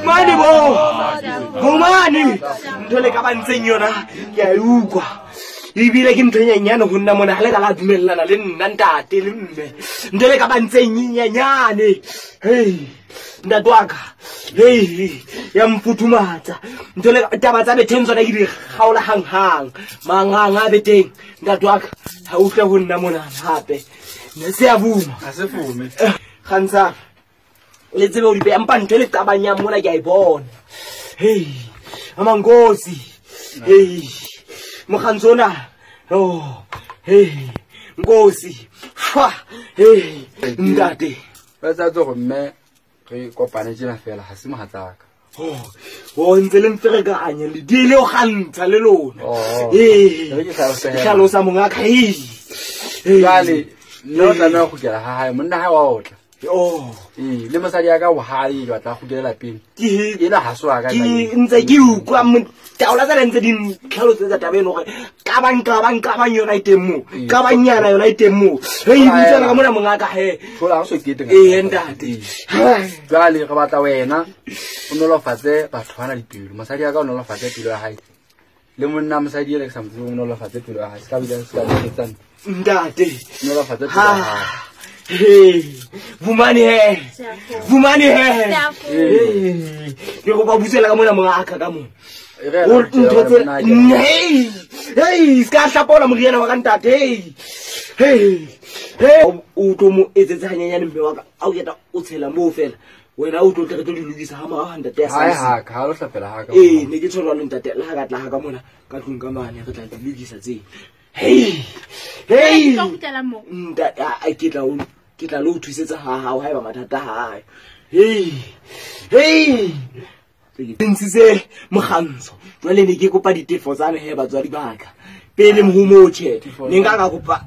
Mani bo Bomani ntho le ka ba ntseng yona ke a utlwa ebile ke ntho e nyenyane ho nna mona ha le ka la dumellana le nna ntate le mme ntho le ka ba ntseng nyenyane hei ntate wa ka hei ya mfuthumatsa ntho le taba tsa betheng tsona ke di kgaola hanghang manghang a beteng ntate wa ka ha utlwe ho nna mona hape ne se a buma ha se fume kgantsana le tsebe o di beha empa ntho e le qabanyang mona ke a e bona hei amangosi hei mokgantsho ona oh hei nkosi fa hei ntate ba tsa tso mme re kopane tjena fela ha se mohatsaka oh ntse le mferekanya le diele o kgantsha le lona ee hlalosa mongaka hei jwale nna o tlameha ho kgutlela ha hae monna hae wa otla oh ee le mosadi ya ka o hae ke batla kgutlela lapeng ena ha se wa ka ke ntse ke utlwa taola tsena ntse di ntlhalosetsa taba eno gore qabang qabang qabang yona e teng moo qabang nyana yona e teng moo hei butsana ka mona mongaka he thola ha so kete ee ntate jwale re batla wena o nolofatse batho bana dipelo mosadi ya ka o nolofatse pelo ya hae le monna mosadi ele ke sa mo tsebe o nolofatse pelo ya hae se ka bile se ka bile ntate nolofatse pelo ya hae Hey, Vumani he. Vumani he. Ke go ba butsela ka mona mongaka ka mona. O ntho tse hey, hey, ska hlapola moriana wa ka ntate. Hey. Hey. Hey, o tlo mo etsetsa hanyenyane mme wa ka. A o keta o tshela moo fela. Wena o tlo tle re tlo di lokisa ha morao ha ntate ya sa. Ha ha ka lo hlapela ha ka. Ee, ne ke tsholwa le ntate le ha ka tla ha ka mona ka tlung ka mane re tla di lokisa tse. Hey. Hey. Ntate a ke tla o ke tla lo thusetsa ha hao haeba mathata hae. Hey. Hey. Ke ntshitse mokgantsho. Jwale ne ke kopa ditefo tsa he batswadi ba ka. Pele mohumo o tjhe. Ne nka ka kopa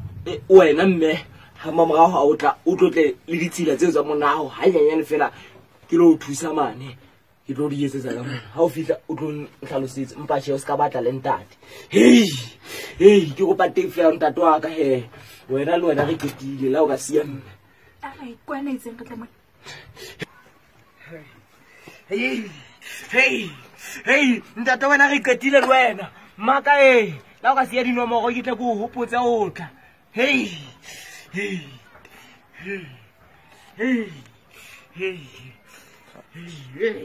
wena mme ha mamorao ha o tla o tlotle le ditsela tseo tsa monao ha nyenyane fela ke lo thusa mane. Ke tlo di etsetsa ka mona. Ha o fihla o tlo ntlhalosetsa mpa tjhe o ska batla le ntate. Hey. Hey, ke kopa tefo ya ntate wa ka he. Wena le wena re ketile la o ka siya mme. Ai, kwana itseng re tla mo. Hey. Hey. Hey, ntate wena re qetile le wena. Maka e, la o ka siya dinomoro ke tle ke o hopotse o tla. Hey. Hey. Hey. Hey. Hey. Hey.